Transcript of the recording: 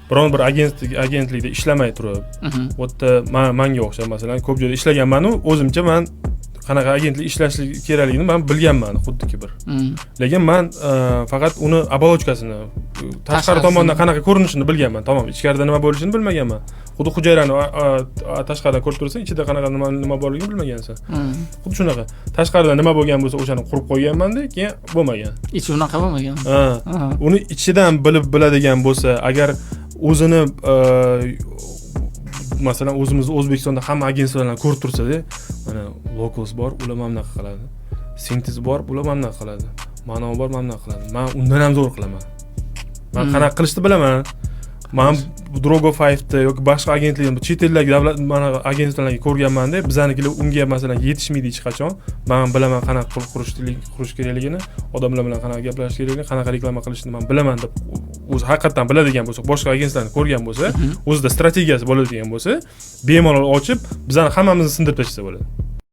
Biron bir agentlikda ishlamay turib, u yerda manga o'xshab, masalan, ko'p joyda ishlaganmanu, o'zimcha man qanaqa agentlik ishlashlik kerakligini man bilganman, xuddiki bir. Lekin man faqat uni оболочка sini, tashqari Tashqarisini. tomondan qanaqa ko'rinishini bilganman, tamom. Ichkarida nima bo'lishini bilmaganman. Xuddi hujayrani tashqaridan ko'rib tursang, ichida qanaqa, nima borligini bilmagansan. Xuddi shunaqa, tashqaridan nima bo'lgan bo'lsa, o'shani qurib qo'yganmanda, keyin bo'lmagan. Ichi unaqa bo'lmagan. Ha. Uni ichidan bilib biladigan bo'lsa agar, o'zini masalan, o'zimizni O'zbekistonda hamma агентство larni ko'rib tursada, mana Locals bor, ular mana bunaqa qiladi, Sintez bor, ular mana bunaqa qiladi, mana bor, mana bunaqa qiladi, man undan ham zo'r qilaman, man qanaqa qilishni bilaman, man Drogo 5da yoki boshqa agentlik, chet eldagi davlat mana агентство larga ko'rganmanda, bizanikilar unga, masalan, yetishmaydi hech qachon. Man bilaman qanaqa qilib qurish kerakligini, odamlar bilan qanaqa gaplashish kerakligini, qanaqa reklama qilishni man bilaman deb o'zi haqiqatdan biladigan bo'lsa, boshqa агентство larni ko'rgan bo'lsa, o'zida strategiyasi bo'ladigan bo'lsa, bemalol ochib, bizani hammamizni sindirib tashlasa bo'ladi.